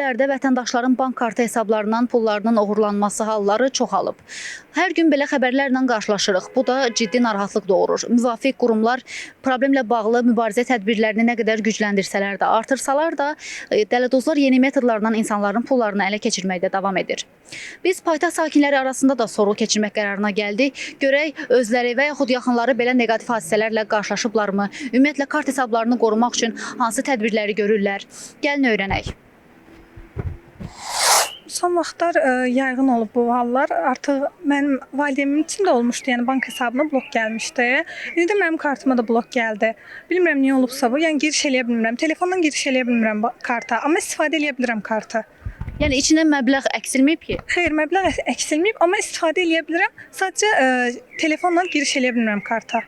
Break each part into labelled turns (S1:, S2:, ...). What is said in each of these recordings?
S1: illərdə vətəndaşların bank kartı hesablarından pullarının oğurlanması halları çoxalıb. Hər gün belə xəbərlərlə qarşılaşırıq. Bu da ciddi narahatlıq doğurur. Müvafiq qurumlar problemlə bağlı mübarizə tədbirlərini nə qədər gücləndirsələr də, artırsalar da, dələduzlar yeni metodlarla insanların pullarını ələ keçirməkdə davam edir. Biz paytaxt sakinləri arasında da sorğu keçirmək qərarına gəldik. Görək özləri və yaxud yaxınları belə neqativ hadisələrlə qarşılaşıblarmı? Ümumiyyətlə kart hesablarını qorumaq üçün hansı tədbirləri görürlər? Gəlin öyrənək.
S2: Son vaxtlar yayğın olub bu hallar. Artıq mənim valideynimin üçün də olmuşdu. Yəni bank hesabına blok gəlmişdi. İndi də mənim kartıma da blok gəldi. Bilmirəm niyə olubsa bu. Yəni giriş eləyə bilmirəm. Telefondan giriş eləyə bilmirəm karta, amma istifadə eləyə bilirəm kartı.
S1: Yəni içindən məbləğ əksilməyib ki?
S2: Xeyr, məbləğ əksilməyib, amma istifadə eləyə bilirəm. Sadəcə telefonla giriş eləyə bilmirəm karta.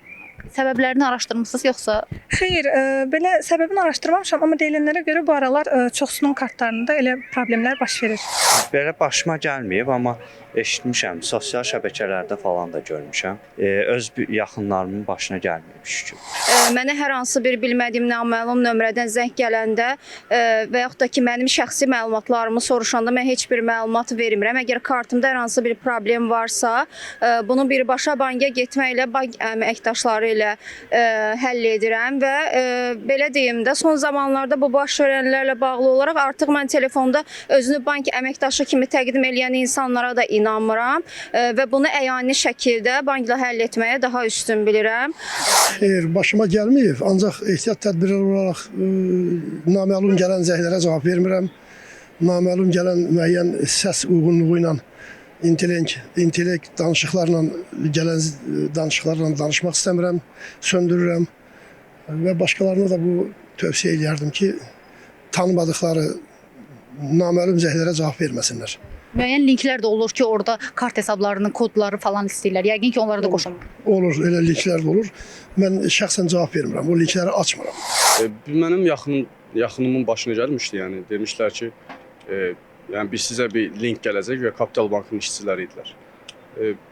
S1: Səbəblərini araşdırmısınız yoxsa?
S2: Xeyr, belə səbəbini araşdırmamışam, amma deyilənlərə görə bu aralar çoxsunun kartlarında elə problemlər baş verir.
S3: Belə başıma gəlməyib, amma eşitmişəm, sosial şəbəkələrdə falan da görmüşəm. Öz yaxınlarımın başına gəlməyib şükür.
S4: Mənə hər hansı bir bilmədiyim naməlum nömrədən zəng gələndə və yaxud da ki, mənim şəxsi məlumatlarımı soruşanda mən heç bir məlumat vermirəm. Əgər kartımda hər hansı bir problem varsa, bunu birbaşa banka getməklə bank əməkdaşları ilə həll edirəm və belə deyim də, son zamanlarda bu baş verənlərlə bağlı olaraq artıq mən telefonda özünü bank əməkdaşı kimi təqdim eləyən insanlara da inanmıram və bunu əyani şəkildə bankla həll etməyə daha üstün bilirəm.
S5: Xeyr, başıma gəlməyib. Ancaq ehtiyat tədbirləri olaraq naməlum gələn zənglərə cavab vermirəm. Naməlum gələn müəyyən səs uyğunluğu ilə intellekt danışıqlarla gələn danışıqlarla danışmaq istəmirəm, söndürürəm və başqalarına da bu tövsiyə eləyərdim ki, tanımadıqları naməlum zənglərə cavab verməsinlər.
S1: Müəyyən linklər də olur ki, orada kart hesablarının kodları falan istəyirlər. Yəqin ki, onlara da qoşulur.
S5: Olur, elə linklər də olur. Mən şəxsən cavab vermirəm, o linkləri açmıram.
S6: Mənim yaxınımın başına gəlmişdi, yəni demişlər ki, yəni biz sizə bir link gələcək və Kapital Bankın işçiləri idilər.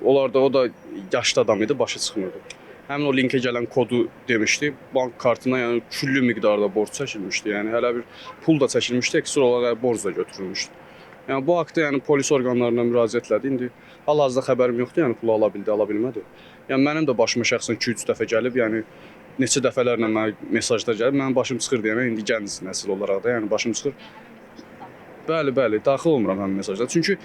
S6: Onlar da o da yaşlı adam idi, başa çıxmırdı. Həmin o linkə gələn kodu demişdi. Bank kartına yəni küllü miqdarda borc çəkilmişdi. Yəni hələ bir pul da çəkilmişdi, ekstra olaraq borc da götürülmüşdü. Yəni bu haqda yəni polis orqanlarına müraciət elədi. İndi hal-hazırda xəbərim yoxdur, yəni pulu ala bildi, ala bilmədi. Yəni mənim də başıma şəxsən 2-3 dəfə gəlib, yəni neçə dəfələrlə mənə mesajlar gəlib. Mənim başım çıxırdı, yəni indi gənc nəsil olaraq da, yəni başım çıxır. Bəli, bəli, daxil olmuram həmin mesajlara. Çünki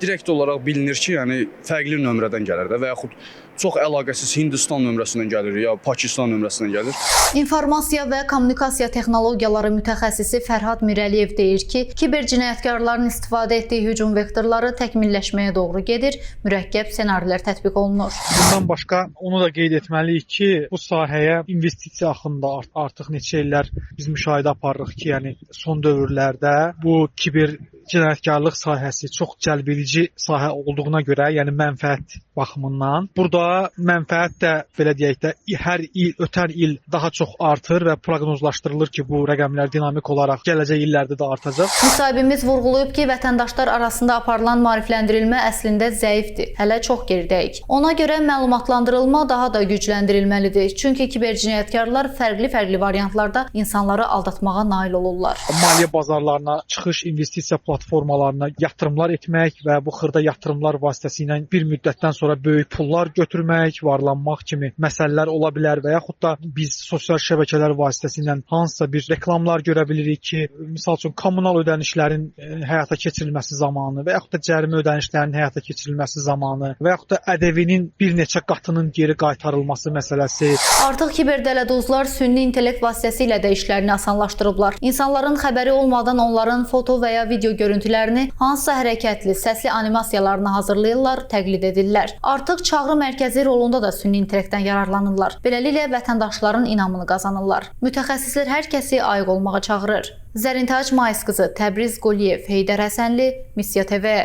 S6: direkt olaraq bilinir ki, yəni fərqli nömrədən gəlir də və yaxud çox əlaqəsiz Hindistan nömrəsindən gəlir ya Pakistan nömrəsindən gəlir.
S1: İnformasiya və kommunikasiya texnologiyaları mütəxəssisi Fərhad Mirəliyev deyir ki, kiber cinayətkarların istifadə etdiyi hücum vektorları təkmilləşməyə doğru gedir, mürəkkəb ssenarilər tətbiq olunur.
S7: Bundan başqa onu da qeyd etməliyik ki, bu sahəyə investisiya axını da artıq neçə illər biz müşahidə aparırıq ki, yəni son dövrlərdə bu kiber cinayətkarlıq sahəsi çox cəlbedici sahə olduğuna görə, yəni mənfəət baxımından burada mənfəət də belə deyək də hər il, ötən il daha çox artır və proqnozlaşdırılır ki, bu rəqəmlər dinamik olaraq gələcək illərdə də artacaq.
S1: Müsahibimiz vurğulayıb ki, vətəndaşlar arasında aparılan maarifləndirilmə əslində zəifdir. Hələ çox geridəyik. Ona görə məlumatlandırılma daha da gücləndirilməlidir. Çünki kiber cinayətkarlar fərqli-fərqli variantlarda insanları aldatmağa nail olurlar.
S7: Maliyyə bazarlarına çıxış, investisiya platformalarına yatırımlar etmək və bu xırda yatırımlar vasitəsilə bir müddətdən sonra böyük pullar götürmək, varlanmaq kimi məsələlər ola bilər və yaxud da biz sosial şəbəkələr vasitəsilə hansısa bir reklamlar görə bilirik ki, misal üçün kommunal ödənişlərin həyata keçirilməsi zamanı və yaxud da cərimə ödənişlərinin həyata keçirilməsi zamanı və yaxud da ƏDV-nin bir neçə qatının geri qaytarılması məsələsi.
S1: Artıq kiber dələduzlar süni intellekt vasitəsilə də işlərini asanlaşdırıblar. İnsanların xəbəri olmadan onların foto və ya video görüntülərini hansısa hərəkətli, səsli animasiyalarını hazırlayırlar, təqlid edirlər. Artıq çağrı mərkəzi rolunda da süni intellektdən yararlanırlar. Beləliklə vətəndaşların inamını qazanırlar. Mütəxəssislər hər kəsi ayıq olmağa çağırır. Zərintac Mais qızı, Təbriz Quliyev, Heydər Həsənli, Missiya TV.